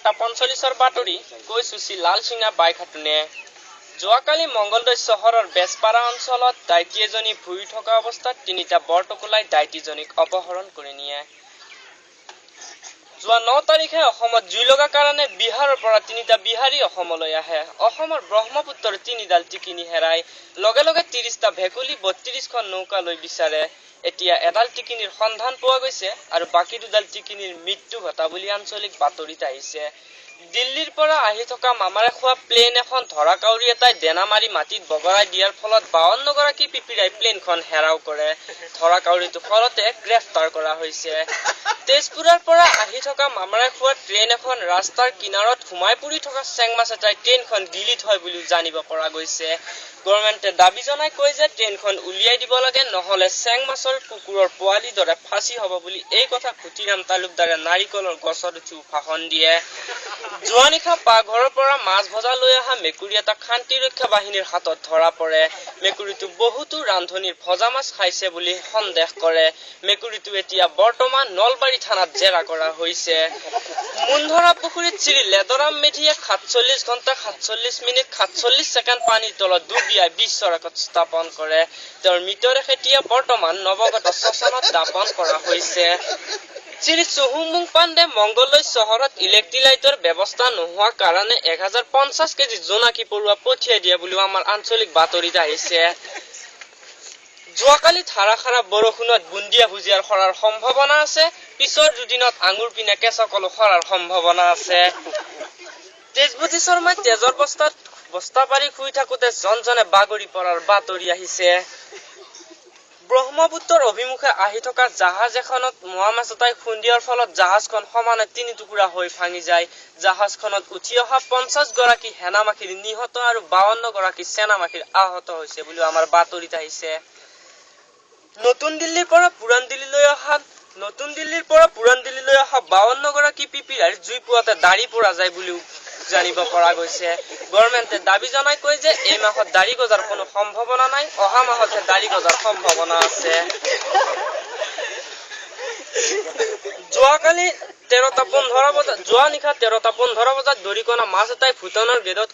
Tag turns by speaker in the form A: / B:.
A: 7:45ৰ বাতৰি কৈ চুচি লালচিঙা বাইখাতুনে। যোৱাকালি মংগলদৈ চহৰৰ বেজপাৰা অঞ্চলত দাইটি এজনী শুই থকা অৱস্থাত তিনিটা বৰটোকোলাই দাইটিজনীক অপহৰণ কৰি নিয়ে। যোৱা 9 তাৰিখে অসমত জুই লগা কাৰণে বিহাৰৰ পৰা তিনিটা বিহাৰী অসমলৈ আহে। অসমৰ ব্ৰহ্মপুত্ৰৰ তিনিডাল টিকিনি হেৰাই লগে লগে 30টা ভেকুলী 32খন নৌকা লৈ বিচাৰে। এতিয়া এডাল টিকিনিৰ সন্ধান পোৱা গৈছে আৰু বাকী দুডাল টিকিনিৰ মৃত্যু ঘটা বুলি আঞ্চলিক বাতৰিত আহিছে। দিল্লীৰ পৰা আহি থকা মামাৰে খোৱা প্লেন এখন ধৰা কাউৰী এটাই দেনা মাৰি মাটিত বগৰাই দিয়াৰ ফলত 52গৰাকী পিপিৰাই প্লেনখন হেৰাও কৰে। ধৰা কাউৰীটো ফলতে গ্ৰেপ্তাৰ কৰা হৈছে। তেজপুৰৰ পৰা আহি থকা মামাৰে খোৱা ট্ৰেইন এখন ৰাস্তাৰ কিনাৰত সোমাই পৰি থকা চেং মাছ এটাই ট্ৰেইনখন গিলি থয় বুলিও জানিব পৰা গৈছে। গভৰ্ণমেণ্টে দাবী জনাই কয় যে ট্ৰেইনখন উলিয়াই দিব লাগে, নহলে চেং মাছৰ কুকুৰৰ পোৱালিৰ দৰে ফাঁচি হব বুলি। এই কথা খুটিৰাম তালুকদাৰে নাৰিকলৰ গছত উঠিও ভাষণ দিয়ে। যোৱা নিশা পাকঘৰৰ পৰা মাছ ভজা লৈ অহা মেকুৰী এটা শান্তিৰক্ষা বাহিনীৰ হাতত ধৰা পৰে। মেকুৰীটো বহুতো ৰান্ধনীৰ ভজা মাছ খাইছে বুলি সন্দেহ কৰে। মেকুৰীটো এতিয়া বৰ্তমান নলবাৰী থানাত জেৰা কৰা হৈছে। মুনধৰা পুখুৰীত শ্ৰী লেদৰাম মেধিয়ে 47 ঘণ্টা 47 মিনিট 47 ছেকেণ্ড পানীৰ তলত ডুবিয়াই বিশ্ব ৰেকৰ্ড স্থাপন কৰে। তেওঁৰ মৃতদেহ এতিয়া বৰ্তমান নৱগত শ্মশানত দাফন কৰা হৈছে। শ্ৰী চুহুংমুং পাণ্ডে মংগলদৈ চহৰত ইলেক্ট্ৰিক লাইটৰ ব্যৱস্থা নোহোৱাৰ কাৰণে 1050 কেজি জোনাকী পৰুৱা পঠিয়াই দিয়ে বুলিও আমাৰ আঞ্চলিক বাতৰিত আহিছে। যোৱাকালি ধাৰাসাৰ বৰষুণত বুন্দিয়া ভুজিয়াৰ সৰাৰ সম্ভাৱনা আছে। পিছৰ দুদিনত আঙুৰ পিনে কেঁচা কলো সৰাৰ সম্ভাৱনা আছে। তেজপতি শৰ্মাই তেজৰ বস্তাত বস্তা পাৰি শুই থাকোতে জনজনে বাগৰি পৰাৰ বাতৰি আহিছে। ব্ৰহ্মপুত্ৰৰ অভিমুখে আহি থকা জাহাজ এখনত মোৱা মাছ এটাই খুন্দিয়াৰ ফলত জাহাজখন সমানে তিনি টুকুৰা হৈ ভাঙি যায়। জাহাজখনত উঠি অহা 50 গৰাকী সেনামাখীৰ নিহত আৰু 52 গৰাকী সেনামাখীৰ আহত হৈছে বুলিও আমাৰ বাতৰিত আহিছে। নতুন দিল্লীৰ পৰা পুৰাণ দিল্লীলৈ অহা 52 গৰাকী পিপিৰাৰ জুই পুৱাতে দাড়ি পোৰা যায় বুলিও জানিব পৰা গৈছে। গভৰ্ণমেণ্টে দাবী জনাই কয় যে এই মাহত দাড়ি গজাৰ কোনো সম্ভাৱনা নাই, অহা মাহতহে দাড়ি গজাৰ সম্ভাৱনা আছে। যোৱাকালি 13:15 বজাত, যোৱা নিশা 13:15 বজাত দৰিকণা মাছ এটাই ভূটানৰ গেটত